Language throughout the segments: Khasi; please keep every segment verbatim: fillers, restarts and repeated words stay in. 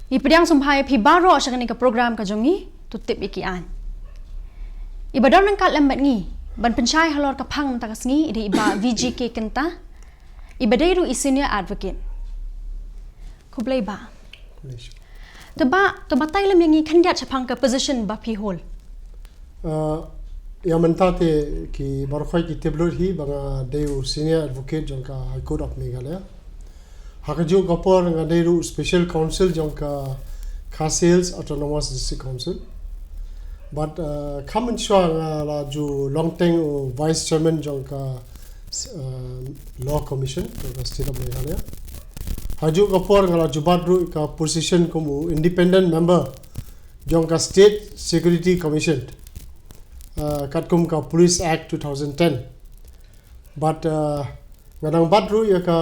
Ngi pdiang sngewbha ïa phi baroh sha kane ka program ka jong ngi, To Tip ïa ki Aiñ. I ba don ryngkat lem bad ngi ban pynshai halor ka phang mynta ka sngi i dei i Bah V G K Kynta, i ba dei ruh i senior advocate. Khublei Bah. Khublei. To Bah, to batai lem ïa ngi khyndiat shaphang ka position ba phi hold. Uh, ïa mynta te ki baroh khoit ki tip lut hi ba nga dei u senior advocate jong ka High Court of Meghalaya. Ha kajuh ka por nga dei ruh special counsel jong ka Khasi Hills Autonomous District Council. But uh, kham mynshuwa nga la ju long teng u vice chairman jong ka uh, Law Commission jong ka State of Meghalaya. Hajuh ka por nga la ju bat ruh ka position kum u independent member jong ka State Security Commission, uh, katkum ka Police Act two thousand ten. But uh, nga dang bat ruh ïa ka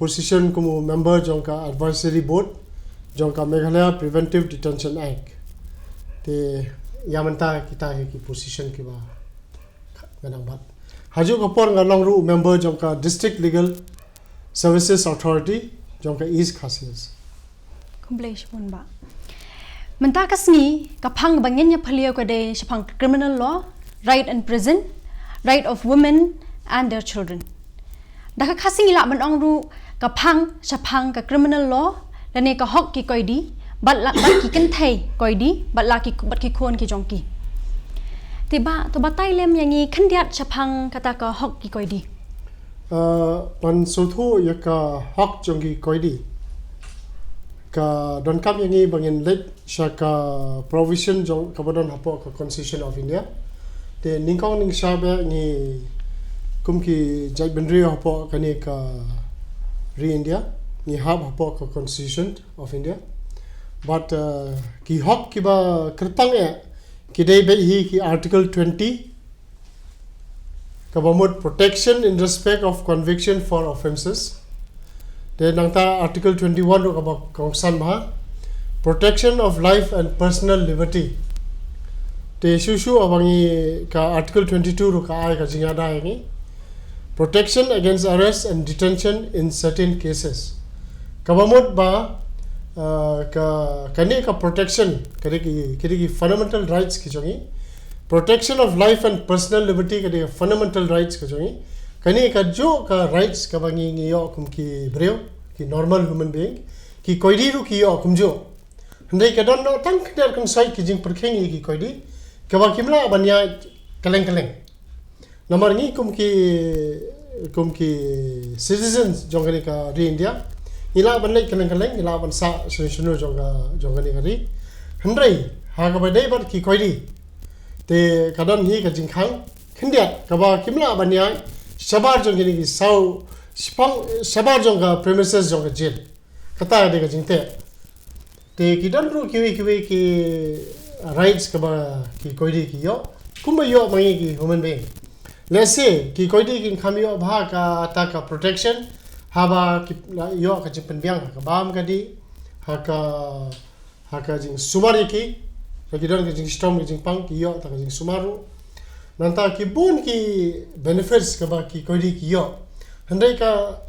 position kum u member jong ka advisory board jong ka Meghalaya Preventive Detention Act. Te ïa mynta kita hi ki position kiba nga dang bat. Hajuh ka por nga long ruh member jong ka District Legal Services Authority jong ka East Khasi Hills. Khublei shibun Bah. Mynta ka sngi ka phang ba ngin ïa phylliew ka dei shaphang criminal law, right in prison, right of women and their children. Da ka Khasi ngi lah ban ong ruh ka phang shaphang ka criminal law lane ka hok ki koidi bad la bad ki kynthei koidi bad la ki bad ki khun ki jong ki. Te Bah, to batai lem ïa ngi khyndiat shaphang kata ka hok ki koidi. Uh, ban sngewthuh ïa ka hok jong ki koidi, ka donkam ïa ngi ba ngin leit sha ka provision jong kaba don hapoh ka Constitution of India. Te nyngkong nyngshap ngi kum ki jaitbynriew hapoh kane ka ri India ngi hap hapoh ka Constitution of India. But uh, ki hok kiba kyrpang eh ki dei beit hi ki Article twenty, kaba mut protection in respect of conviction for offences. Te nangta Article twenty-one ruh kaba kongsan bha, protection of life and personal liberty. Te shuh shuh aba ngi ka Article twenty-two ruh ka ai ka jingïada ïa ngi, protection against arrest and detention in certain cases. Kaba mut ba uh, ka kane ka protection ka dei ki ka dei ki fundamental rights ki jong ngi. Protection of life and personal liberty ka dei fundamental rights ka jong ngi. Kane kajuh ka rights kaba ngi ngi ïoh kum ki briew, ki normal human being. Ki koidi ruh ki ïoh kumjuh. Hynrei ka don noh tang khyndiat khynsoit ki jingpyrkhing ïa ki koidi kaba kim lah ban ïaid kylleng kylleng. Namar ngi kum ki kum ki citizens jong kane ka ri India ngi lah ban leit kylleng kylleng, ngi lah ban sah shano shano jong ka jong kane ka ri. Hynrei ha kaba dei bad ki koidi te ka don hi ka jingkhang khyndiat kaba kim lah ban ïaid shabar jong kine ki saw shipang shabar jong ka premises jong ka jail. Kata ka dei ka jingteh. Te ki don ruh kiwei kiwei ki rights kaba ki koidi ki ïoh. Kumba ïoh ma ngi ki human being. Let's say ki koidi kin kham ïoh bha kata ka protection haba ki la ïoh ka jingpynbiang ha ka bam ka dih, ha ka ha ka jingsumar ïa ki, ha ki don ka jingshitom ka jingpang ki ïoh ta ka jingsumar ruh. Nangta ki bun ki benefits kaba ki koidi ki ïoh. Hynrei ka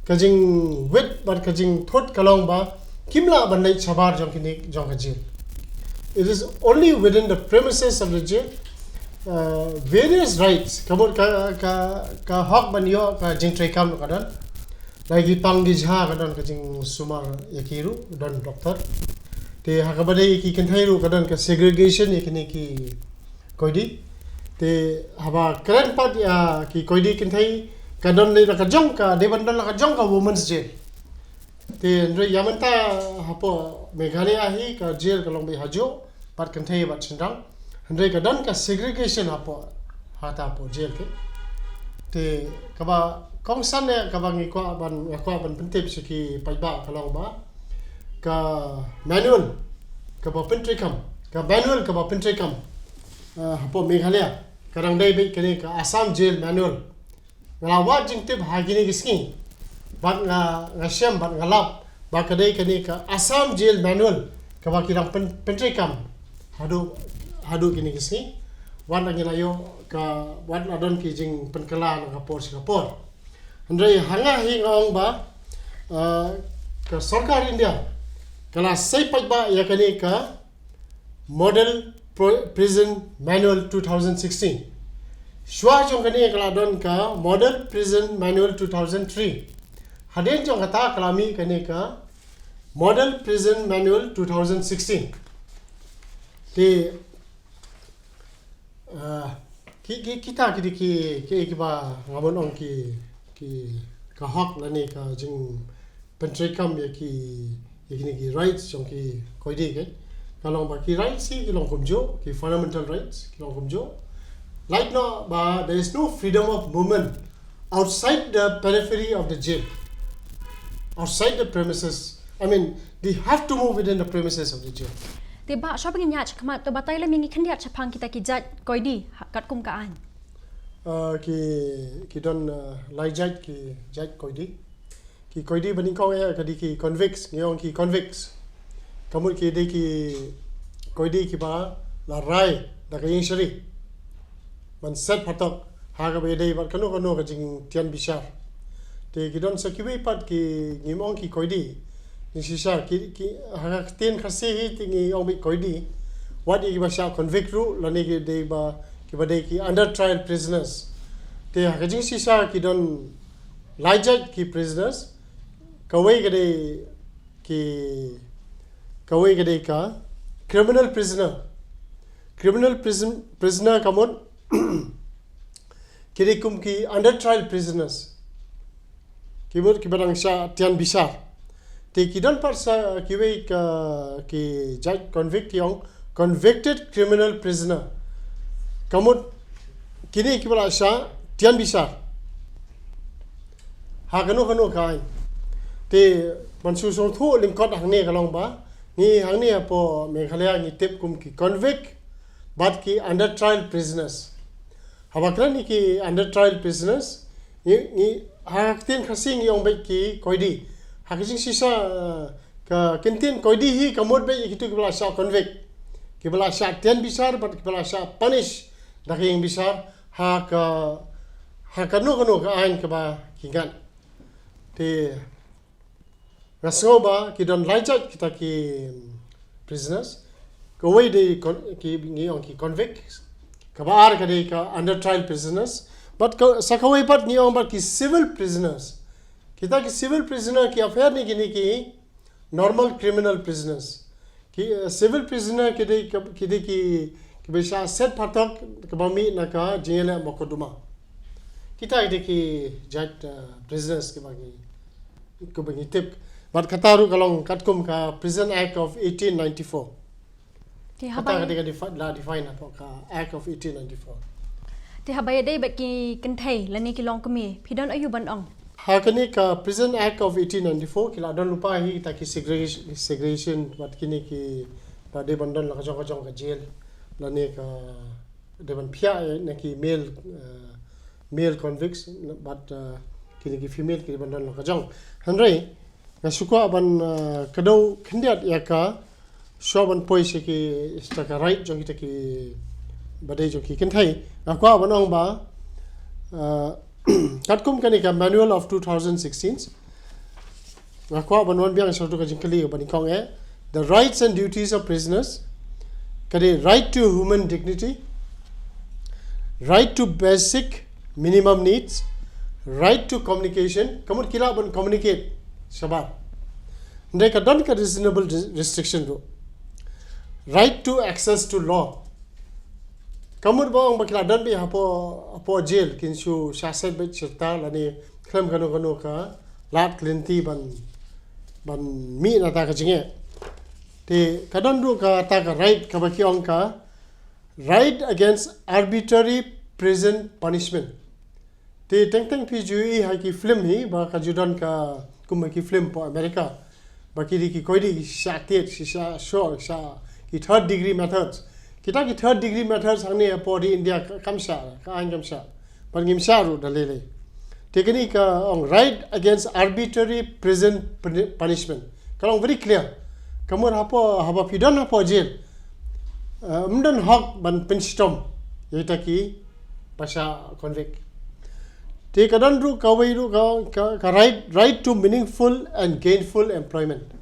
ka jingwit bad ka jingthut ka long ba kim lah ban leit shabar jong kine jong ka jail. It is only within the premises of the jail. Uh, various rights ka mut ka ka ka hok ban ïoh ka jingtrei kam ka don. Lagi pang ki jha ka don ka jingsumar ïa ki ruh don doktor. Te ha kaba dei ki kynthei ruh ka don ka segregation ïa kine ki koidi. Te haba kren pat ïa ki koidi kynthei ka don lei la ka jong ka dei ban don la ka jong ka women's jail. Te hynrei ïa mynta hapoh Meghalaya hi ka jail ka long beit hajuh bad kynthei bad shynrang. Hynrei ka don ka segregation hapoh hata hapoh jail ki. Te kaba kongsan ne kaba ngi kwah ban nga kwah ban pyntip sha ki paidbah ka long ba ka manual kaba pyntreikam ka manual kaba pyntreikam uh, hapoh Meghalaya ka dang dei beit kane ka Assam Jail Manual. Nga la wad jingtip ha kine ki sngi bad nga nga shem bad nga lap ba ka dei kane ka Assam Jail Manual kaba ki dang pyntreikam haduh haduh kine ki sngi. Wat la ngi la ïoh ka wat la don ki jingpynkylla na ka por sha ka por. Hynrei ha nga hi nga ong ba uh, ka sorkar India Ka la sei paidbah ïa kane ka Model Pro- Prison Manual two thousand sixteen. Shuwa jong kane ka la don ka Model Prison Manual two thousand three. Hadien jong kata ka la mih kane ka Model Prison Manual two thousand sixteen. Te Ah, ki, ki, kita ki dei ki, ki, kiba nga mon ong ki, ki, ka hok lane ka jingpyntreikam ïa ki, ïa kine ki rights jong ki koidi, kan. Ka long ba ki rights ki, ki long kumjuh, ki fundamental rights ki long kumjuh. Lait noh ba there is no freedom of movement outside the periphery of the jail, outside the premises. I mean, they have to move within the premises of the jail. Te Bah, shuwa ba ngin ïaid shakhmat, to batai lem ïa ngi khyndiat shaphang kita ki jait koidi ha, katkum ka aiñ. Ah, ki, ki don, ah, lai jait ki jait koidi. Ki koidi ba nyngkong ïa ka dei ki convicts, ngi ong ki convicts. Ka mut ki dei ki koidi kiba la rai da ka ïing shari ban set phatok ha kaba ïadei bad kano kano ka jingtian bishar. Te ki don sa kiwei pat ki, ngim ong ki koidi, jingshisha ki, ki, ha ka ktien Khasi hi te ngi ong beit koidi. Wat ïa kiba shah convict ruh lane ki dei ba, kiba dei ki under trial prisoners. Te ha ka jingshisha ki don lai jait ki prisoners. Kawei ka dei ki, kawei ka dei ka criminal prisoner. Criminal prison, prisoner ka mut ki dei kum ki under trial prisoners. Ki mut kiba dang shah tian bishar. Te ki don pat sa kiwei ka, ki jait convict, ki ong convicted criminal prisoner. Ka mut kine kiba la shah tian bishar ha kano kano ka aiñ. Te ban shu sngewthuh lyngkot hangne ka long ba ngi hangne hapoh Meghalaya ngi tip kum ki convict bad ki under trial prisoners. Haba kren ïa ki under trial prisoners, ngi, ngi, ha ka ktien Khasi ngi ong beit ki koidi. Ha ka jingshisha, eh, ka ktien koidi hi ka mut beit ïa kito kiba la shah convict, kiba la shah tian bishar bad kiba la shah punish da ka ïing bishar ha ka, ha kano kano ka aiñ kaba ki ngat. Te nga sngew ba ki don lai jait kita ki prisoners. Kawei dei con- ki, ngi ong ki convict. Kaba ar ka dei ka under trial prisoners. Bad ka, sa kawei pat ngi ong bad ki civil prisoners. Kita ki civil prisoner ki ïapher na kine ki normal criminal prisoners. Ki, eh, civil prisoner ki dei ki, ki dei ki, kiba shah set phatok kaba mih na ka jingïaleh mokotduma. Kita ki dei ki jait, eh, prisoners kiba ngi, kiba ngi tip. Bad kata ruh ka long katkum ka Prison Act of eighteen ninety-four. Te haba kata ka dei ka defi- la define hapoh ka Act of eighteen ninety-four. Te haba ïadei bad ki kynthei lane ki longkmie, phi don aïu ban ong? Ha kane ka Prison Act of eighteen ninety-four ki la don lypa hi kita ki segregation, segregation bad kine kiba dei ban don la ka jong ka jong ka jail lane ka dei ban phiah ïa na ki male, eh, male convicts bad, eh, kine ki female ki dei ban don la ka jong. Hynrei nga shu kwah ban, eh, kdew khyndiat ïa ka shuwa ban poi sha ki, sha ka right jong kita kiba dei jong ki kynthei. Nga kwah ban ong ba, eh, katkum kane ka Manual of two thousand sixteen, nga kwah ban wan biang sha ka jingkylli kaba nyngkong eh, the rights and duties of prisoners, ka dei right to human dignity, right to basic minimum needs, right to communication, ka mut ki lah ban communicate shabar. Hynrei ka don ka reasonable res- restriction ruh. Right to access to law. Ka mut ba ong ba ki la don beit hapoh, hapoh jail, kin shu shah set beit shirta lane khlem kano kano ka lad ka lynti ban, ban mih na kata ka jingeh. Te ka don ruh kata ka right kaba ki ong ka right against arbitrary prison punishment. Te teng teng phi ju ïohi ha ki film hi ba ka ju don ka kum ha ki film hapoh America ba ki dei ki koidi ki shah tied, ki shah shoh, ki shah, ki third degree methods. Kita ki third degree methods hangne hapoh ri India ka- kam shah, ka aiñ kam shah. Bad ngim shah ruh da lei lei. Te kane ka ong right against arbitrary prison puni- punishment. Ka long very clear. Ka mut hapoh, haba phi don hapoh jail, eh, ym don hok ban pynshitom ïa kita kiba shah convict. Te ka don ruh kawei ruh ka, ka, ka right, right to meaningful and gainful employment.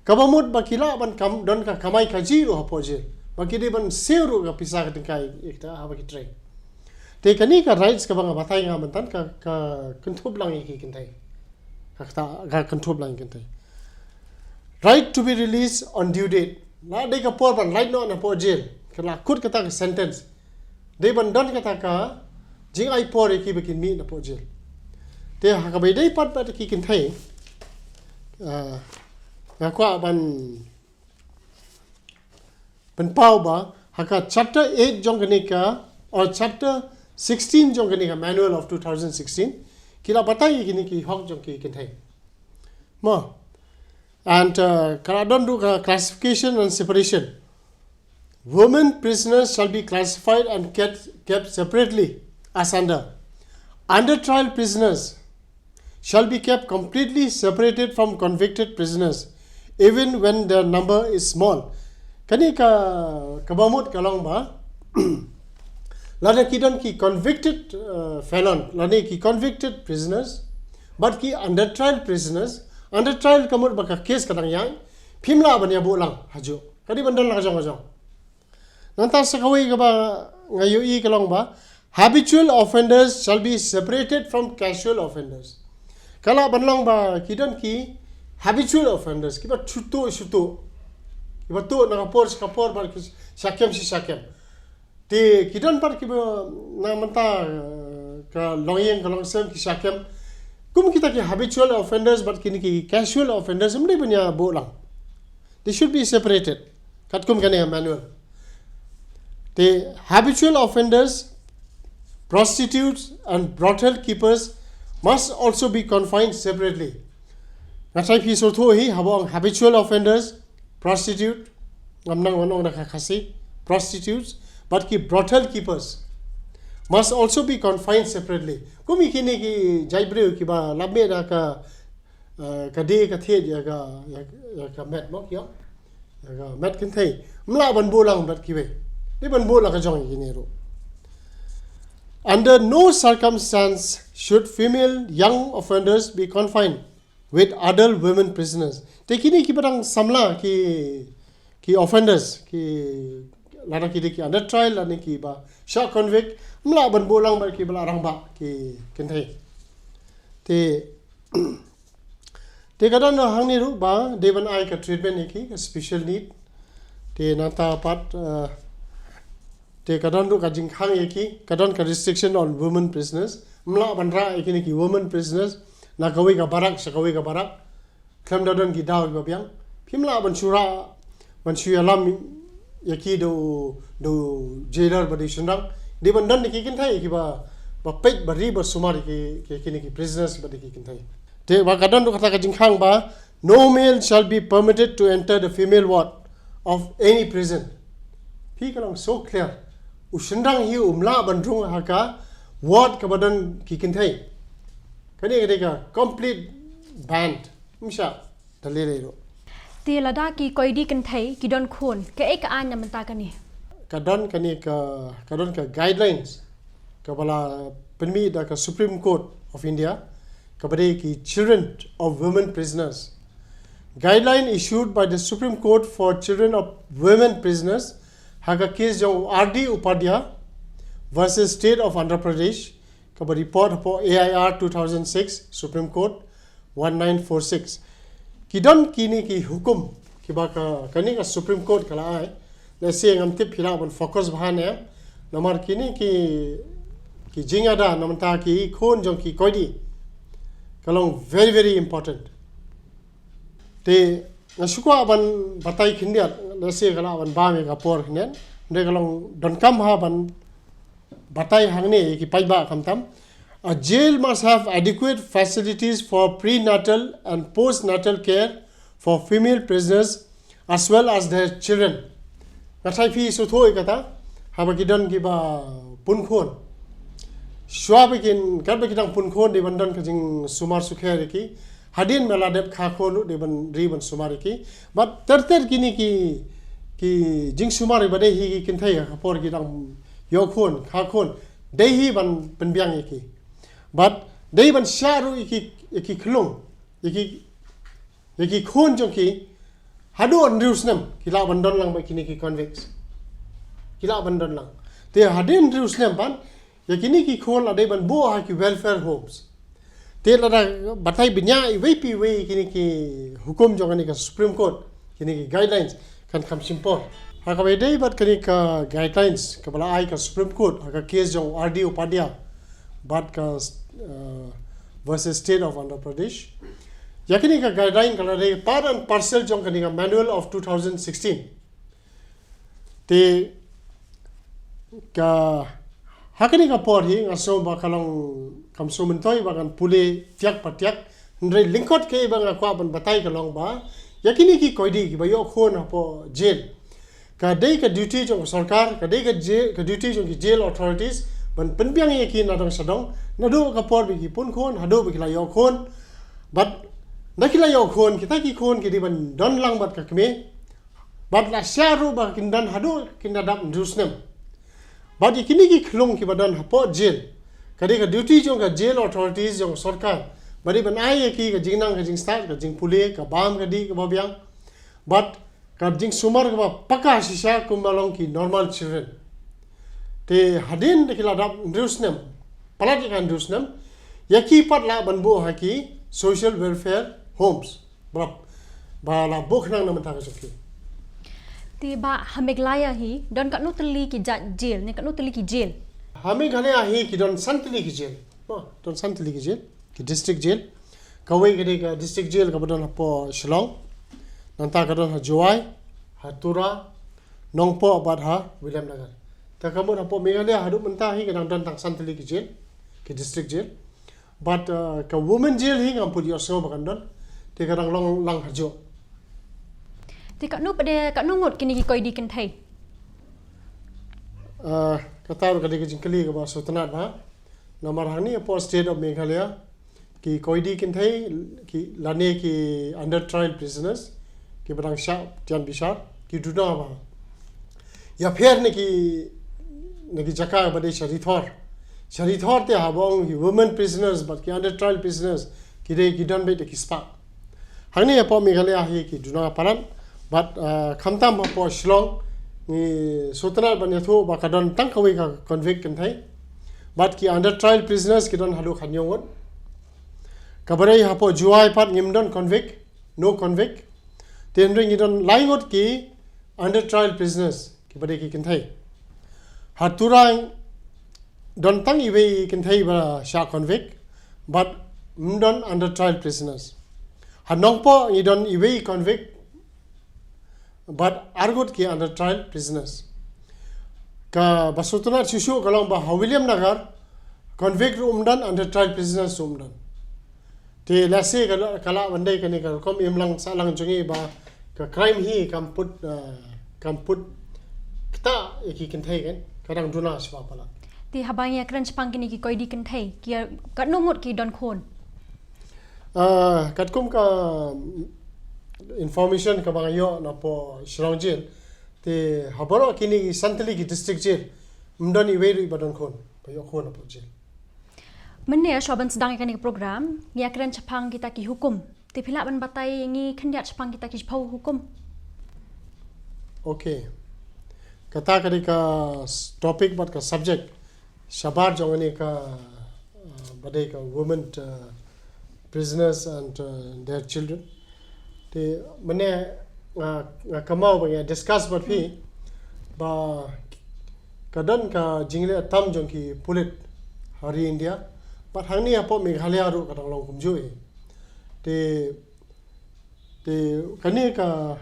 Kaba mut ba ki lah ban kam, don ka kamai kajih ruh hapoh jail. Ba ki dei ban siew ruh ka pisa ka tyngka ïa kita haba ki trei. Te kane ka rights kaba nga batai nga mynta ka, ka kynthup lang ïa ki kynthei. Ka kata, ka kynthup lang ïa ki kynthei. Right to be released on due date. La dei ka por ban lait noh na hapoh jail. Ka la kut kata ka sentence. Dei ban don kata ka jingai por ïa ki ba kin mih na hapoh jail. Te ha kaba ïadei pat bad ki kynthei, ah, nga kwah ban pynpaw ba ha ka chapter eight jong kane ka, or chapter sixteen jong kane ka manual of two thousand sixteen, ki la batai ïa kine ki hok jong ki kynthei. Mo. And, uh, ka la don ruh ka classification and separation. Women prisoners shall be classified and kept, kept separately as under. Under trial prisoners shall be kept completely separated from convicted prisoners, even when their number is small. Kane ka, kaba mut ka long ba lada ki don ki convicted, uh, felon, lada ki convicted prisoners, bad ki under trial prisoners, under trial ka mut ba ka case ka dang ïaid, phim lah ban ïabuh lang hajuh. Ka dei ban don la ka jong ka jong. Nangta sa kawei kaba nga ïohi ka long ba habitual offenders shall be separated from casual offenders. Ka lah ban long ba ki don ki habitual offenders, kiba shu tuh shu tuh, kiba tuh na ka por sha ka por bad ki sha kem shi sha kem. Te ki don pat kiba na mynta, eh, ka longïing ka longsem ki sha kem. Kum kita ki habitual offenders bad kine ki casual offenders ym dei ban ïabuh lang. They should be separated. Katkum kane ka manual. The habitual offenders, prostitutes and brothel keepers must also be confined separately. Nga tharai phi sngewthuh hi, haba ong habitual offenders, prostitute, ngam nang wan ong da ka Khasi, prostitutes, bad ki brothel keepers must also be confined separately. Kum ïa kine ki jait briew kiba lap mih da ka, eh, ka die ka thied ïa ka, ïa, ïa ka met mo ki ong. Ïa ka met kynthei. Ym lah ban buh lang bad kiwei. Dei ban buh la ka jong ïa kine ruh. Under no circumstance should female young offenders be confined with adult women prisoners. Te kine kiba dang samla ki, ki offenders, ki lada ki dei ki under trial, lada kiba shah convict, ym lah ban buh lang bad kiba la rangbah ki kynthei. Te Te ka don hangne ruh ba dei ban ai ka treatment ïa ki, ka special need. Te nangta pat, eh, te ka don ruh ka jingkhang ïa ki, ka don ka restriction on women prisoners. Ym lah ban rah ïa kine ki women prisoners na kawei ka barak sha kawei ka barak. Khlem da don ki daw kiba biang. Phim lah ban shu rah ban shu ïalam ïa ki da u, da u jailer ba dei u shynrang. Dei ban don ïa ki kynthei kiba, ba peit ba ri ba sumar ïa ki, ki, kine ki prisoners ba dei ki kynthei. Te ba ka don ruh kata ka jingkhang ba no male shall be permitted to enter the female ward of any prison. Phi ka long so clear. U shynrang hi um lah ban rung ha ka ward kaba don ki kynthei. Kane ka dei ka complete ban. Ym shah. Te lei lei ruh. Te lada ki koidi kynthei ki don khun, kaei ka aiñ na bynta kane? Ka don kane ka, ka don ka guidelines kaba la pynmih da ka Supreme Court of India, kaba dei ki Children of Women Prisoners. Guideline issued by the Supreme Court for Children of Women Prisoners, ha ka case jong R D Upadhyay versus State of Andhra Pradesh, kaba report hapoh A I R two thousand six, Supreme Court, one nine four six. Ki don kine ki hukum kiba ka, kane ka Supreme Court ka la ai. Lehse ngam tip phi lah ban focus bha ne em. Namar kine ki, ki jingada na bynta ki khun jong ki koidi ka long very, very important. Te nga shu kwah ban batai khyndiat, lehse ka lah ban bam ïa ka por khyndiat. Hynrei ka long donkam ha ban batai hangne ïa ki paidbah khamtam. A jail must have adequate facilities for prenatal and postnatal care for female prisoners as well as their children. Nga tharai phi sngewthuh ïa kata, haba ki don kiba pun khun. Shuwa ba kin, katba ki dang pun khun dei ban don ka jingsumar sukher ïa ki. Hadien ba la dep kha khun ruh dei ban ri ban sumar ïa ki. Bad ter ter kine ki, ki jingsumar ba dei hi ki kynthei ha ka por ki dang ïoh khun, kha khun. Dei hi ban pynbiang ïa ki. Bad dei ban shah ruh ïa ki, ïa ki khyllung, ïa ki, ïa ki khun jong ki, Haduh hynriew snem ki lah ban don lang bad kine ki convicts. Ki lah ban don lang. Te hadien hynriew snem pat, ïa kine ki khun la dei ban buh ha ki welfare homes. Te lada batai bniah iwei pa iwei kine ki hukum jong kane ka Supreme Court, kine ki guidelines, kan kham shim por. Ha kaba ïadei bad kane ka guidelines kaba la ai ka Supreme Court ha ka case jong R D Upadhyay bad ka, uh, versus State of Andhra Pradesh. Ïa kane ka guideline ka la dei part and parcel jong kane ka manual of two thousand sixteen. Te ka, ha kane ka por hi nga sngew ba ka long kam sngewmyntoi ba ngan pule tiak pa tiak. Hynrei lyngkot kaei ba nga kwah ban batai ka long ba ïa kine ki koidi kiba ïoh khun hapoh jail, ka dei ka duty jong ka sorkar, ka dei ka jail, ka duty jong ki jail authorities ban pynbiang ïa ki nadong shadong, naduh ka por ba ki pun khun haduh ba ki la ïoh khun. Bad nda ki la ïoh khun, kita ki khun ki dei ban don lang bad ka kmie. Bad la sha ruh ba kin don haduh kin da dap hynriew snem. Bad ïa kine ki khlung kiba don hapoh jail, ka dei ka duty jong ka jail authorities jong sorkar ba dei ban ai ïa ki ka jingnang ka jingstad, ka jingpule, ka bam ka dih kaba biang, bad ka jingsumar kaba paka shisha kumba long ki normal children. Te hadien da ki la dap hynriew snem, palat ïa ka hynriew snem, ïa ki pat lah ban buh ha ki social welfare homes. Ba la, ba la buh khnang na mynta ka jong ki. Te Bah, ha Meghalaya hi don katno tylli ki jait jail ne katno tylli ki jail? Ha Meghalaya hi ki don san tylli ki jail. Ba don san tylli ki jail, ki district jail. Kawei ka dei ka district jail kaba don hapoh Shillong. Nangta ka don ha Jowai, ha Tura, Nongpoh bad ha Williamnagar. Te ka mut hapoh Meghalaya haduh mynta hi ka dang don tang san tylli ki jail, ki district jail. Bad, uh, ka women jail hi ngam pat ïohsngew ba kan don. Te ka dang long lang hajuh. Te katno pat de, katno ngut kine ki koidi kynthei? Uh, kata ruh ka dei ka jingkylli kaba sngewtynnat bha. Namar hangne hapoh State of Meghalaya, ki koidi kynthei, ki lane ki under trial prisoners, kiba dang shah tian bishar, ki duna bha. Ïapher na ki, na ki jaka ba dei sha Ri Thor. Sha Ri Thor te haba ong ki women prisoners bad ki under trial prisoners, ki dei ki don beit da ki spah. Hangne hapoh Meghalaya hi ki duna palat, bad, uh, khamtam hapoh Shillong, ngi sngewtynnat ban ïathuh ba ka don tang kawei ka convict kynthei. Bad ki under trial prisoners ki don haduh khathynñiew ngut. Kaba dei hapoh Jowai pat ngim don convict, no convict. Te hynrei ngi don lai ngut ki under trial prisoners, kiba dei ki kynthei. Ha Tura don tang iwei i kynthei ba shah convict, bad ym don under trial prisoners. Ha Nongpoh ngi don iwei i convict, bad ar ngut ki under trial prisoners. Kaba sngewtynnat shuh shuh ka long ba ha Williamnagar, convict ruh ym don, under trial prisoners ruh ym don. Te lehse ka la, ka lah ban dei kane ka rukom imlang sahlang jong ngi ba ka crime hi kam put, uh, kam put ktah ïa ki kynthei kan, ka dang duna shwa palat. Te haba ngi ïakren shaphang kine ki koidi kynthei, ki katno ngut ki don khun? Uh, katkum ka information kaba nga ïoh napoh Shillong jail, te ha baroh kine ki san tylli ki district jail, ym don iwei ruh iba don khun, ba ïoh khun napoh jail. Mynne shuwa ban sdang ïa kane ka program, ngi ïakren shaphang kita ki hukum. Te phi lah ban batai ïa ngi khyndiat shaphang kita ki shiphew hukum? Okay. Kata ka dei ka s-, topic bad ka subject shabar jong kane ka, uh, ba dei ka women, uh, prisoners and, uh, their children. Te mynne nga, nga kynmaw ba nga discuss bad phi ba ka don ka jingleh tam jong ki pulit ha ri India. Bad hangne hapoh Meghalaya ruh ka dang long kumjuh hi. Te, te kane ka,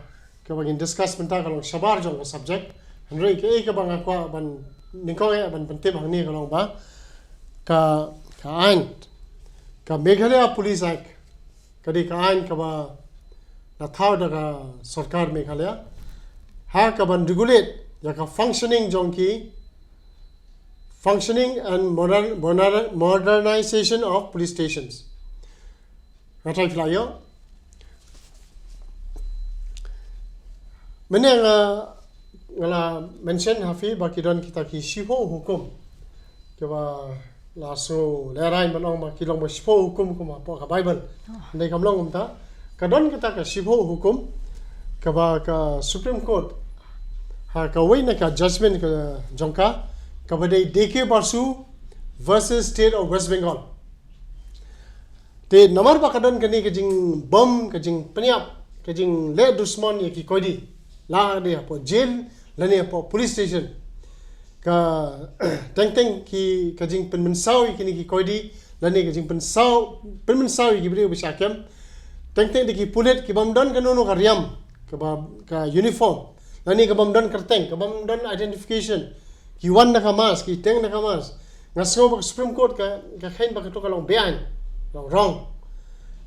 kaba ngin discuss mynta ka long shabar jong ka subject. Hynrei kaei kaba nga kwah ban, nyngkong eh ban pyntip hangne ka long ba ka, ka aiñ, ka Meghalaya Police Act, ka dei ka aiñ kaba la thaw da ka sorkar Meghalaya ha kaban regulate ïa ka functioning jong ki, functioning and modern, modern, modernization of police stations. Nga try phi la ïoh. Mynne nga, nga la mention ha phi ba ki don kita ki shiphew hukum. Kiba la sngew lehraiñ ban ong ba ki long ba shiphew hukum kum hapoh ka Bible. Hynrei kam long kumta. Ka don kita ka shiphew hukum kaba ka Supreme Court ha kawei na ka judgment ka jong ka, kaba dei D K Basu versus State of West Bengal. Te namar ba ka don kane ka jingbom, ka jingpynïap, ka jingleh dusmon ïa ki koidi, la dei hapoh jail lane hapoh police station, ka teng teng ki, ka jingpynmynsaw ïa kine ki koidi lane ka jingpynsaw, pynmynsaw ïa ki briew ba shah kem, teng teng da ki pulit ki bym don kano kano ka riam, kaba, ka uniform, lane ka bym don kyrteng, ka bym don identification, ki wan da ka mask, ki teng da ka mask. Nga sngew ba ka Supreme Court ka, ka kheiñ ba kato ka long beaiñ, long wrong.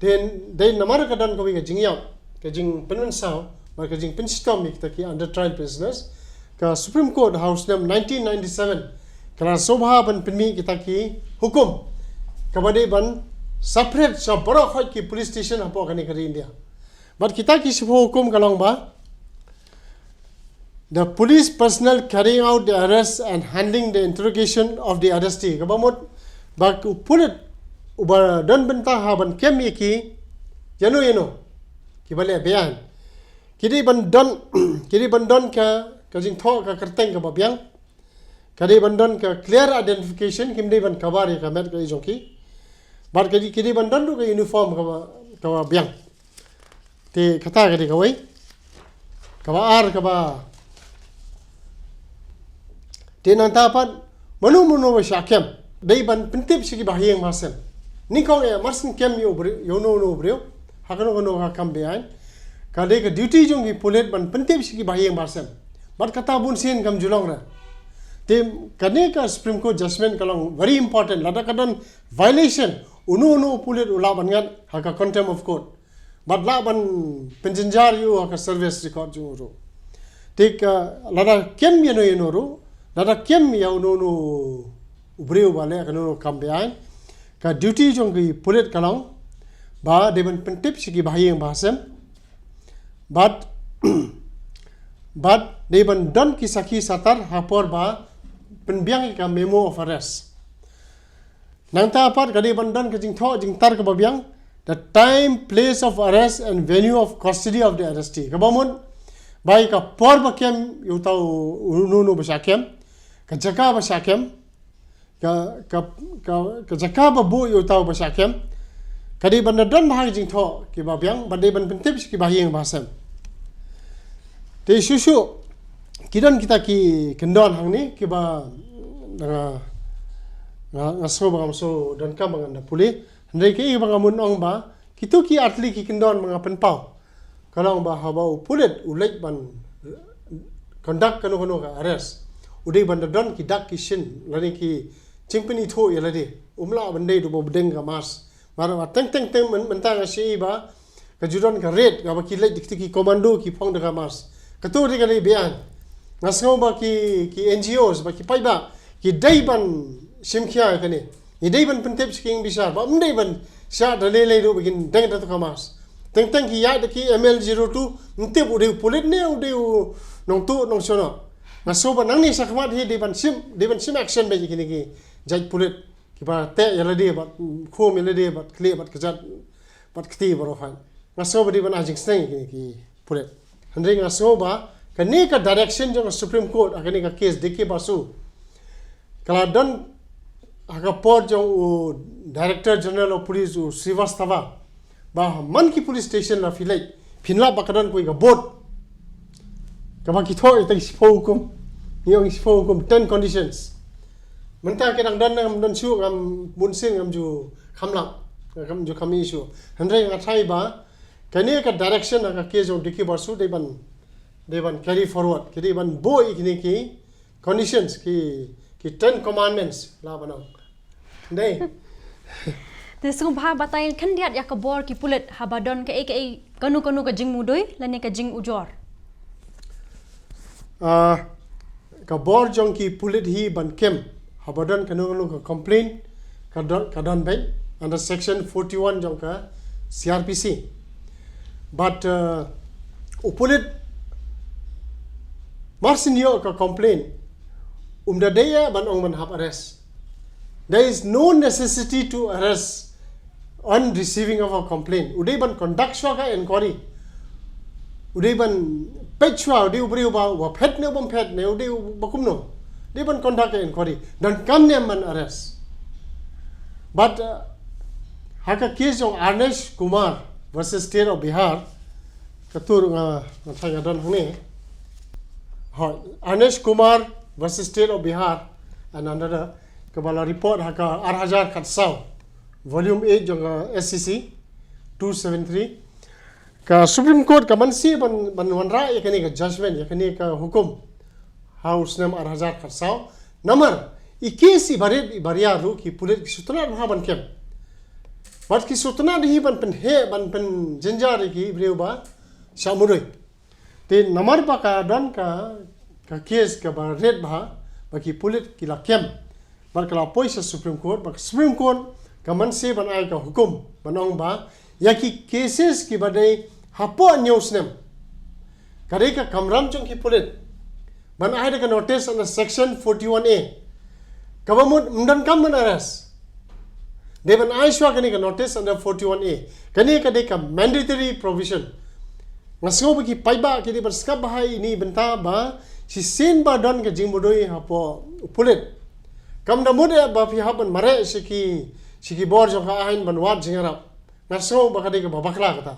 Te dei namar ka don kawei ka jingïap, ka jingpynmynsaw bad ka jingpynshitom ïa kita ki under trial prisoners, ka Supreme Court ha u snem nineteen ninety-seven ka la sngewbha ban pynmih kita ki hukum, kaba dei ban separate sha baroh khoit ki police station hapoh kane ka ri India. Bad kita ki shiphew hukum ka long ba, the police personnel carrying out the arrest and handling the interrogation of the arrestee. Kaba mut ba u pulit uba don bynta ha ban kem ïa ki ïano ïano kiba leh beaiñ, ki dei ban don, ki dei ban don ka, ka jingthoh ka kyrteng kaba biang, ka dei ban don ka clear identification, kim dei ban cover ïa ka met ka jong ki. Bad ka dei, ki dei ban don ruh ka uniform kaba, kaba biang. Te kata ka dei kawei. Kaba ar, kaba, te nangta pat, mano mano ba shah kem, dei ban pyntip sha ki bahaïing bahasem. Nyngkong eh, mar shu kem ïa u briew, ïa uno uno u briew ha kano kano ka kam beaiñ, ka dei ka duty jong ki pulit ban pyntip sha ki bahaïing bahasem. Bad kata bun sien kam ju long re. Te kane ka Supreme Court judgment ka long very important. Lada ka don violation, uno uno u pulit u lah ban ngat ha ka contempt of court, bad lah ban pynjynjar ïa u ha ka service record jong u ruh. Te ka, lada kem ïano ïano ruh, lada kem ïa uno uno u briew ba leh kano kano ka kam beaiñ, ka duty jong ki pulit ka long ba dei ban pyntip sha ki bahaïing bahasem, bad, bad dei ban don ki sakhi satar ha por ba pynbiang ïa ka memo of arrest. Nangta pat ka dei ban don ka jingthoh jingtar kaba biang, the time, place of arrest and venue of custody of the arrestee. Kaba mut ba ïa ka por ba kem ïa uta u, uno uno ba shah kem, ka jaka ba shah kem, ka, ka, ka, ka jaka ba buh ïa uta uba shah kem, ka dei ban da don bha ki jingthoh kiba biang, bad dei ban pyntip sha ki bahaïing bahasem. Te shuh shuh ki don kita ki kyndon hangne kiba nga, nga, nga sngew ba ngam shu donkam ba ngan da pule. Hynrei kaei ba nga mut ong ba kito ki ar tylli ki kyndon ba nga pynpaw, ka long ba haba u pulit u leit ban conduct kano kano ka arrest, u dei ban da don ki dak ki shin lane ki jingpynithuh ïa lade. Um lah ban dei da uba bteng ka mask. Mar ba teng teng teng myn-, mynta nga sngewthuh ba ka ju don ka raid, kaba ki leit da kita ki commando ki phong da ka mask. Kato ruh ka dei beaiñ. Nga sngew ba ki, ki N G Os, ba ki paidbah ki dei ban shim khia ïa kane. Ki dei ban pyntip sha ki ïing bishar, ba ym dei ban shah da lei lei ruh ba kin deng da kato ka mask. Teng teng ki ïaid da ki M L zero two, ym tip u dei u pulit ne u dei u nongtuh nongshonok. Nga sngew ba nangne shakhmat hi dei ban shim, dei ban shim action beit ïa kine ki jait pulit kiba teh ïa lade bad khum ïa lade bad khlieh bad kjat bad kti baroh hi. Nga sngew ba dei ban ai jingsneng ïa kine ki pulit. Hynrei nga sngew ba kane ka direction jong ka Supreme Court ha kane ka case D K Basu ka la don ha ka por jong u Director General of Police u Srivastava, ba man ki police station la phi leit, phin lap ba ka don kawei ka board kaba ki thoh ïa kita ki shiphew hukum, ngi ong shiphew hukum, ten conditions. Mynta ki dang don, ngam don shuh, ngam, bun sien ngam ju kham lap, ngam ju kham ïohi shuh. Hynrei nga tharai ba kane ka direction ha ka case jong D K Basu dei ban, dei ban carry forward, ki dei ban buh ïa kine ki conditions, ki, ki ten commandments lah ban ong. Dei. Te sngewbha batai khyndiat ïa ka bor ki pulit haba don kaei kaei, kano kano ka jingmudui lane ka jingujor. Ah, ka bor jong ki pulit hi ban kem haba don kano kano ka complaint, ka don, ka don beit under section forty-one jong ka C R P C. But, uh, u pulit mar shu ïoh ka complaint, um da dei ïa ban ong ban hap arrest. There is no necessity to arrest on receiving of a complaint. U dei ban conduct shuwa ka inquiry. u dei ban peit shuwa, u dei u briew ba, wa phet ne u bym phet ne, u dei u ba kumno. Dei ban conduct ka inquiry. Donkam ne ban arrest. But, uh, ha ka case jong Arnesh Kumar versus State of Bihar, ka tur nga, nga thaw nga don hangne. Hooid, Arnesh Kumar versus State of Bihar, and another, kaba la report ha ka ar hajar khatsaw, volume eight jong ka S C C two seven three. Ka Supreme Court ka mynsi ban, ban wanrah ïa kane ka judgment, ïa kane ka hukum ha u snem ar hajar khatsaw. Namar i case i barit i baria ruh ki pulit ki sngewtynnat bha ban kem. Bad ki sngewtynnat hi ban pynheh, ban pynjynjar ïa ki briew ba shah mudui. Te namar ba ka don ka, ka case kaba rit bha, ba ki pulit ki la kem. Bad ka la poi sha Supreme Court, bad ka Supreme Court ka mynsi ban ai ka hukum ban ong ba ïa ki cases kiba dei hapoh hynñiew snem, ka dei ka kamram jong ki pulit ban ai da ka notice under section forty-one A. Kaba mut ym donkam ban arrest. Dei ban ai shuwa kane ka notice under forty-one A. Kane ka dei ka mandatory provision. Nga sngew ba ki paidbah ki dei ban sngap bha ïa ine i bynta ba shisien ba don ka jingmudui hapoh u pulit, kam da mut eh ba phi hap ban mareh sha ki, sha ki bor jong ka aiñ ban wad jingïarap. Nga sngew ba ka dei kaba bakla kata.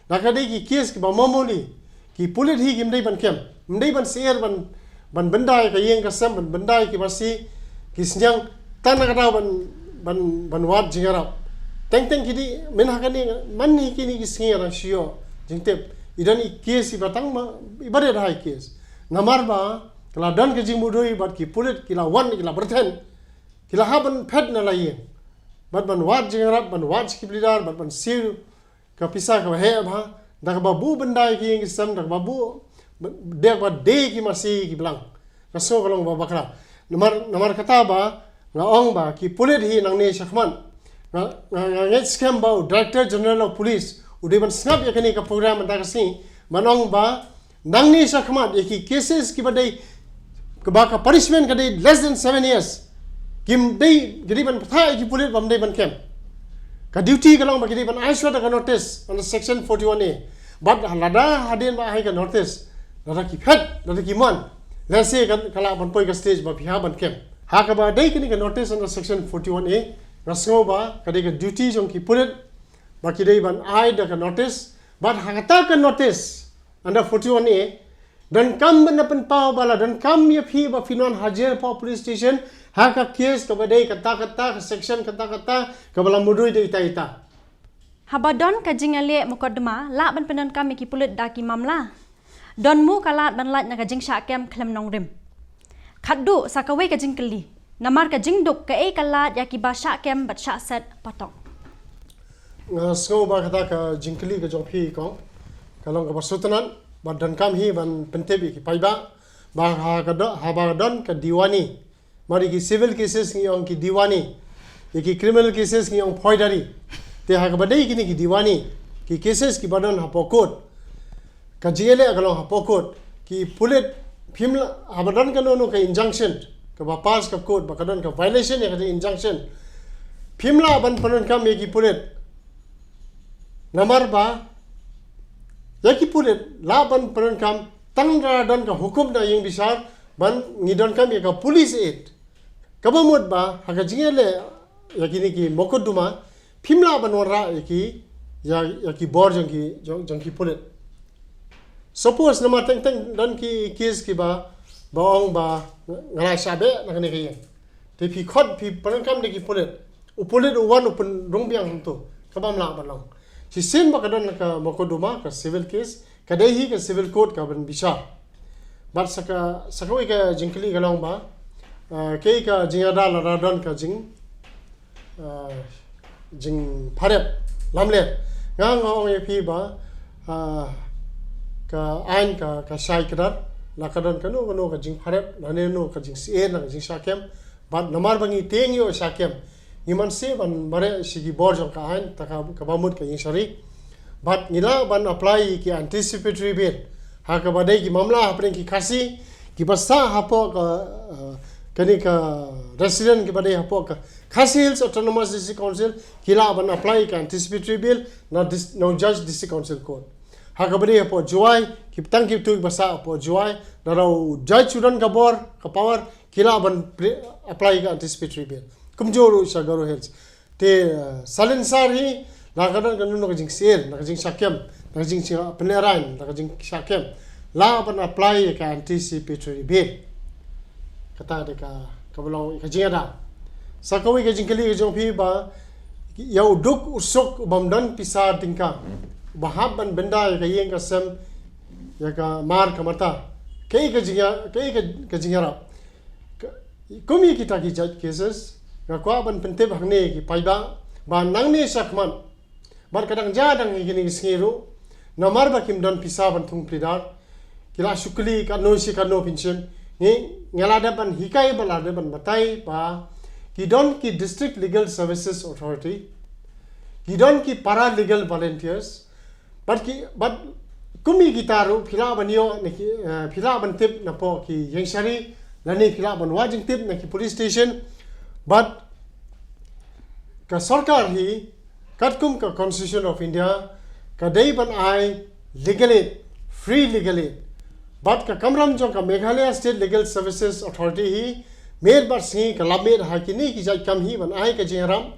Da ka dei ki case kiba mamuli, ki pulit hi kim dei ban kem, ym dei ban syier ban, ban byndai ka ïing ka sem, ban byndai ki masi ki sniang, tang na ka daw ban, ban, ban wad jingïarap. Teng teng ki dei, myn ha kane, man hi kine ki sngi nga dang shu ïoh jingtip, i don i case iba tang ma, iba dei da i case. Namar ba ka la don ka jingmudui bad ki pulit ki la wan, ki la byrthen, ki la hap ban phet na la ïing bad ban wad jingïarap, ban wad sha ki bynriew, bad ban siew ka pisa kaba heh bha, da kaba buh byndai ki ïing ki sem, da kaba buh, dei ba dei ki masi ki blang. Nga sngew ka long ba bakla. Namar, namar kata ba nga ong ba ki pulit hi nangne shakhmat, nga, nga, nga ngeit skhem ba u Director General of Police u dei ban sngap ïa kane ka program mynta ka sngi, ban ong ba nangne shakhmat ïa ki cases kiba dei, kaba ka punishment ka dei less than seven years, kim dei, ki dei ban pathai ïa ki pulit ba ym dei ban kem. Ka duty ka long ba ki dei ban ai shuwa da ka notice under section forty-one A. Bad lada hadien ba ai ka notice, lada ki phet, lada ki mon, lehse ka, ka lah ban poi ka stage ba phi hap ban kem. Ha kaba dei kane ka notice under section forty-one A, nga sngew ba ka dei ka duty jong ki pulit ba ki dei ban ai da ka notice. Bad ha kata ka notice under forty-one A, donkam ban da pynpaw ba la donkam ïa phi ba phin wan hajir hapoh police station ha ka case kaba dei kata kata, ka section kata kata, kaba la mudui da ita ita. Haba don ka jingïaleh mukotduma, lah ban pyndonkam ïa ki pulit da ki mamla. Don mo ka lad ban lait na ka jingshah kem khlem nongrim? Khatduh sa kawei ka jingkylli. Namar ka jingduk, kaei ka lad ïa kiba shah kem bad shah set patok? Nga sngew ba kata ka jingkylli ka jong phi kong, ka long kaba sngewtynnat, bad donkam hi ban pyntip ïa ki paidbah ba ha ka do, haba don ka diwani. Namar ïa ki civil cases ngi ong ki diwani, ïa ki criminal cases ngi ong phoidari. Te ha kaba dei kine ki diwani, ki cases kiba don hapoh court, ka jingïaleh ka long hapoh court. Ki pulit, phim lah, haba don kano kano ka injunction kaba pass ka court, ba ka don ka violation ïa ka injunction, phim lah ban pyndonkam ïa ki pulit. Namar ba ïa ki pulit lah ban pyndonkam tang da don ka hukum na ïing bishar, ban ngi donkam ïa ka police aid. Kaba mut ba ha ka jingïaleh ïa kine ki mukotduma, phim lah ban wanrah ïa ki, ïa, ïa ki bor jong ki, jong, jong ki pulit. Suppose namar teng teng don ki case kiba, ba ong ba nga la shah beh na kane ka ïing, te phi khot, phi pyndonkam da ki pulit, u pulit u wan u pynrung biang hangto, kaba ym lah ban long. Shisien ba ka don ka mukotduma, ka civil case, ka dei hi ka civil court kaban bishar. Bad sa ka, sa kawei ka jingkylli ka long ba, ah, kaei ka jingïada lada don ka jing, ah, jingpharep lamler. Nga, nga ong ïa phi ba, ah, ka aiñ ka, ka shai kdar, la ka don kano kano ka jingpharep, lane kano ka jingsyier, la ka jingshah kem. Bad namar ba ngi tieng ïoh shah kem, ngi mynsiem ban mareh sha ki bor jong ka aiñ, ta ka, kaba mut ka ïing shari. Bad ngi lah ban apply ki anticipatory bail ha kaba dei ki mamla hapdeng ki Khasi kiba sah hapoh ka, uh, kane ka resident kiba dei hapoh ka Khasi Hills Autonomous District Council, ki lah ban apply ka anticipatory bail na dis-, na u judge District Council Court. Ha kaba dei hapoh Jowai, ki tang ki tu ba sah hapoh Jowai, da u judge u don ka bor, ka power, ki lah ban apply ka anticipatory bail. Kumjuh ruh sha Garo Hills. Te, uh, salin sar hi, la ka don ka nunu ka jingsir, la ka jingshah kem, la ka jingshah pynlehrain, la ka jingshah kem. Lah ban apply ka anticipatory bail. Kata de ka, kaba long ka jingada. Sa kawei ka jingkylli ka jong phi ba, ïa u duk u suk u bym don pisa tyngka. Ba hap ban bynda ïa ka ïing ka sem, ïa ka mar ka mata. Kaei ka jingïa, kaei ka, ka jingïarap. Ka, kum ïa kita ki jait cases, nga kwah ban pyntip hangne ki paidbah, ba nangne shakhmat. Bad ka dang ja dang ïa kine ki sngi ruh, namar ba kim don pisa ban thung pyrthei. Ki la shu kylli katno shi katno pynshim. Ngi, nga la dep ban hikai ba la dep ban batai ba. Ki don ki District Legal Services Authority. Ki don ki Para Legal Volunteers. Bad ki, bad kum ïa kita ruh phi lah ban ïoh na ki, eh, phi lah ban tip na poh ki ïingshari, lane phi lah ban wad jingtip na ki police station. Bad ka sorkar hi, katkum ka Constitution of India, ka dei ban ai legal aid, free legal aid. Bad ka kamram jong ka Meghalaya State Legal Services Authority hi, miet bad sngi ka lap miet ha kine ki jait kam hi ban ai ka jingïarap,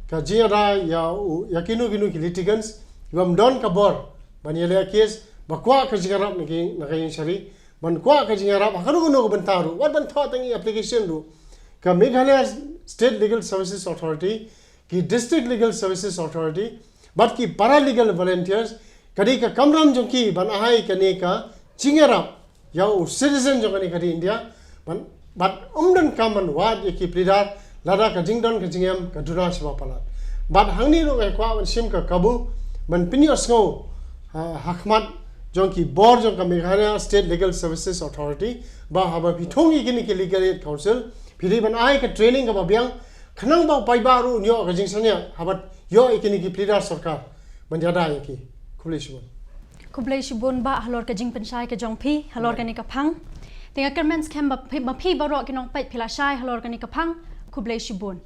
ka jingïarap ïa u, ïa kino kino ki litigants, bym don ka bor, ban ïaleh case, ba kwah ka jingïarap na ki, na ka ïingshari, ban kwah ka jingïarap, ha kano kano ka bynta ruh, wat ban thoh tang ïa application ruh. Ka Meghalaya State Legal Services Authority, ki District Legal Services Authority, bad ki Para Legal Volunteers, ka dei ka kamram jong ki ban ai kane ka jingïarap ïa u citizen jong kane ka ri India, ban, bad um donkam ban wad ïa ki pyrthei, lada ka jingdon ka jingem ka duna shibun palat. Bad hangne ruh nga kwah ban shim ka kabu, ban pynïohsngew, ha, ha khmat jong ki bor jong ka Meghalaya State Legal Services Authority, ba haba phi thung ïa kine ki Legal Aid Council, phi dei ban ai ka training kaba biang, khnang ba u paidbah ruh un ïoh ka jingshaniah, haba ïoh ïa kine ki pyrthei sorkar. Ban ïada ïa ki. Khublei shibun. Khublei shibun bah halor ka jingpynshai ka jong phi, halor kane ka phang. Te nga kyrmen skhem ba phi, ba phi baroh ki nongpeit phi la shai halor kane ka phang. Khublei shibun.